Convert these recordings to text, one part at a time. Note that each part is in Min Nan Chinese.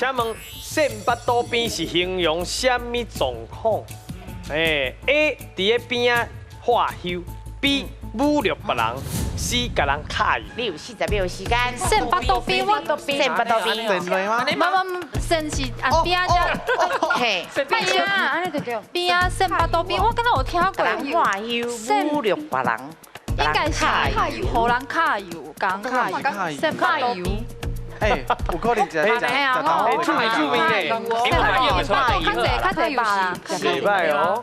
請問搧腹肚邊是形容啥物狀況？哎，A 佇咧邊仔喝休，B 侮辱別人，C 共人敲油。你有40秒時間。搧腹肚邊我搧腹肚邊。搧落嗎？無無，搧是按邊仔遮，邊仔，按呢就對。邊仔搧腹肚邊，我敢若有聽過。人喝休，侮辱別人。應該是予人敲油，共人敲油，搧腹肚邊。哎，有可能食食啊，哎，注意注意咧，較濟較濟百啦，袂䆀哦。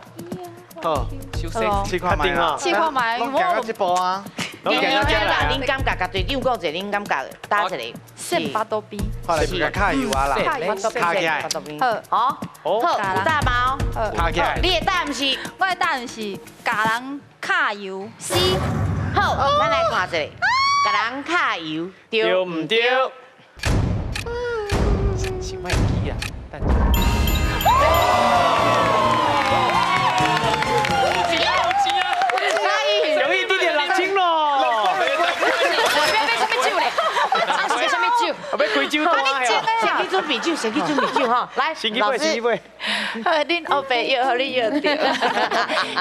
好，試看覓啦，試看覓，攏行到這步啊。攏行到這啦，恁感覺，共隊長講一下，恁感覺打一個。搧腹肚邊。後來是共敲油啊啦，敲起來。好，好，有答嗎？敲起來。你的答案是？我的答案是共人敲油。C。好，咱來看一下，共人敲油，對毋對？是會記啊，等。容易得6000咯。欲買啥物酒咧？啊，是欲啥物酒？欲開酒單啊！先去準備酒，先去準備酒吼。來，先去買，先去買。好，恁烏白藥，予你藥著。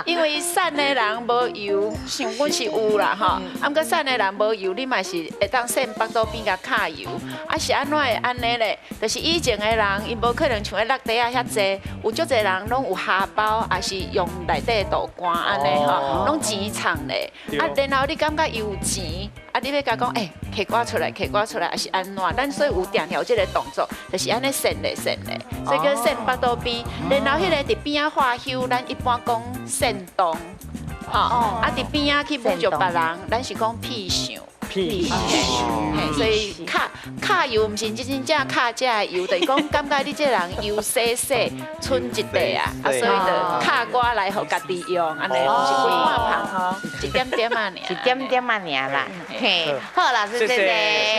因為瘦的人無油，像阮是有啦吼。啊，毋過瘦的人無油，你嘛是會當搧腹肚邊共敲油。啊，是按怎會按呢咧？就是以前的人，𪜶無可能像彼落地仔遐濟，有足濟人攏有荷包，抑是用內底的豆乾按呢吼，攏錢藏咧。啊，然後你感覺伊有錢，啊，你欲共講，欸，提我出來，提我出來，抑是按怎？咱所以有定定有這個動作，就是按呢搧咧搧咧，所以叫搧腹肚邊。然後彼个佇邊仔喝休，咱一般講煽動，吼，啊佇邊仔去侮辱別人，咱是講屁想。屁想，所以敲敲油毋是真真正敲這个油，就是講感覺你這人油細細，剩一塊啊，啊所以就敲我來予家己用，按呢毋是規碗芳，一點點仔爾，一點點仔爾啦，嘿，好，老師謝謝。